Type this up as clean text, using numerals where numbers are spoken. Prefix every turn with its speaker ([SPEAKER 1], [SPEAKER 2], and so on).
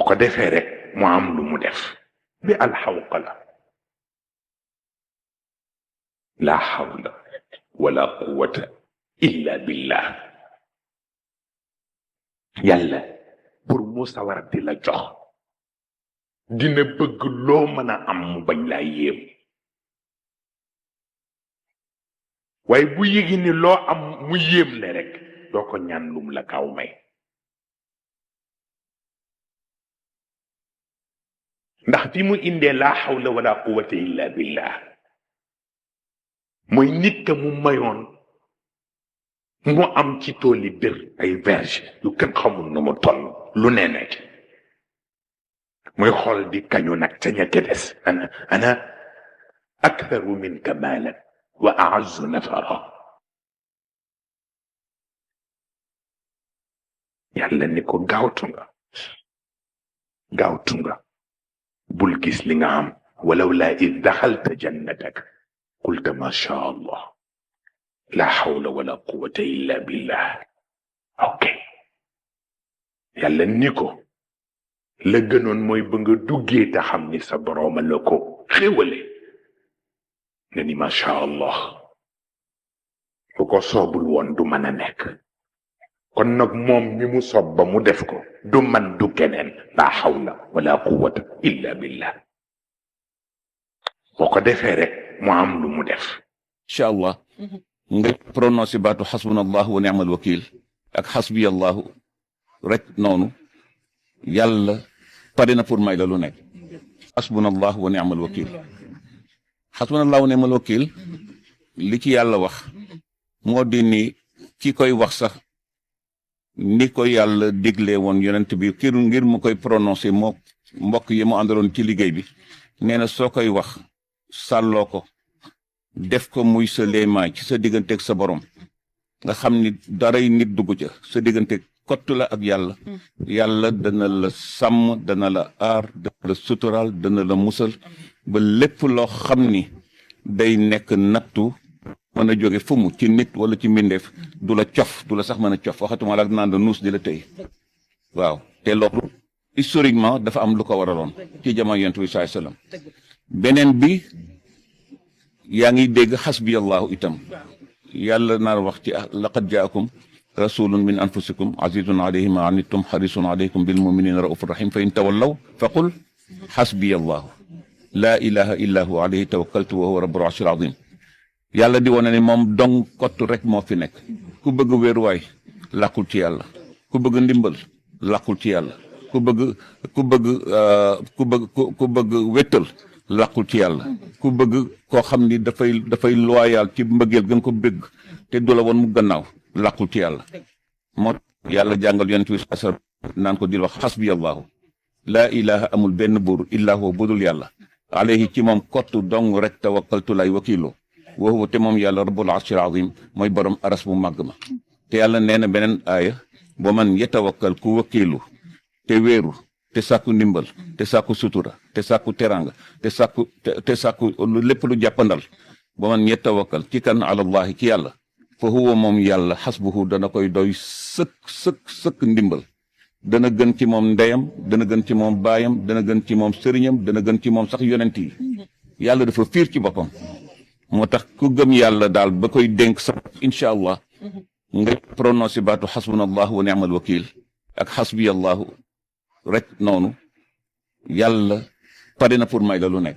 [SPEAKER 1] boko defé rek mu am lu mu def bi alxawqala la hawla wala quwwata illa billah yàlla pour mu sawar di la jox dina bëgg loo mën a am mu bañ laa yéem waaye bu yéegi ni loo am mu yéem le rek doo ko ñaan lum la kaw may ndax fi mu indee laa hawla wala quwwata illa billah mooy nit ka mu mayoon mu am ci tooli dër ay verge yu kenn xamul nu mu toll lu ne nekk muy xool di kañu nag ca ña ca des ana aktharu minka maalan wa a'azzu nafara yàlla ni ko gaawtu nga bul gis li nga am walaw laa id daxalta jannatak qulta ma sha allah la hawla wala quwwata illa billah ok yàlla ni ko la gënoon mooy ba nga duggee te xam ni sa borooma la ko xéwale nga ni ma sha allah bu ko soobul woon du mën a nekk kon nag moom mi mu soob ba mu def ko du man du keneen la hawla wala quwwata illa billah boo ko defee rek mu am lu mu def
[SPEAKER 2] incha allah nga prononcé baatu xasbunallahu wa ni'mal wakil ak xasbiyallahu rek noonu yàlla pare na pour may la lu nekk xasbunallahu wa ni'mal wakil xasbunallahu wa ni'mal wakil li ci yàlla wax moo di ni ki koy wax sax ni ko yàlla diglee woon yonent bi kir ngir mu koy prononcé moo mbokk yi mu àndaloon ci liggéey bi nee na soo koy wax sàlloo ko def ko muy sa léemaay ci sa digganteeg sa borom nga xam ni daray nit dugg ca sa digganteeg kott la ak yàlla yàlla dana la sàmm dana la aar dana la sutural dana la musal ba lépp loo xam ni day nekk nattu mën a jóge fu mu ci nit wala ci mbindeef du la cof du la sax mën a cof waxatuma la naan la nuus di la tëy waaw te loolu historiquement dafa am lu ko waraloon ci jamono yonent bi sallallahu alayhi wasallam beneen bi yaa ngi dégg xasbiyallahu itam yàlla naar wax ci laqad jaakum rasulun min anfusikum azizun alayhi ma anittum harisun alaykum bil muminina raufur rahim fa in tawallaw faqul xasbiyallahu la ilaha illa huwa alayhi tawakkaltu wa huwa rabbul arshil azim yàlla di wane ne moom dong kott rek moo fi nekk ku bëgg wéeruwaay làqul ci yàlla ku bëgg ndimbal làqul ci yàlla ku bëgg wéttal làqul ci yàlla ku bëgg koo xam ni dafay loyal ci mbëggeel gën ko bëgg te du la woon mu gannaaw làqul ci yàlla moo yàlla jàngal yonent bi asar naan ko di wax xasbiyallahu laa ilaha amul benn buur illa huwa budul yàlla alayhi ci moom kott dong rek tawakkaltu lay wakiiloo wa huwa te moom yàlla rabbul arshil azim mooy borom aras bu màgg ma te yàlla nee na beneen aaya boo man yetawakkal ku wakiilu te wéeru te sàkku ndimbal te sàkku sutura te sàkku teranga te sàkku lépp lu jàppandal ba man yetawakkal ci kan alallahi ci yàlla fa huwa moom yàlla xasbuhu dana koy doy sëkk ndimbal dana gën ci moom ndeyam dana gën ci moom baayam dana gën ci moom sëriñam dana gën ci moom sax yonent yi yàlla dafa fiir ci boppam moo tax ku gëm yàlla daal ba koy dénk sax incha allah nga prononcé baatu xasbunallahu wa ni'mal wakil ak xasbiyallahu rek noonu yàlla pare na pour may la lu nekk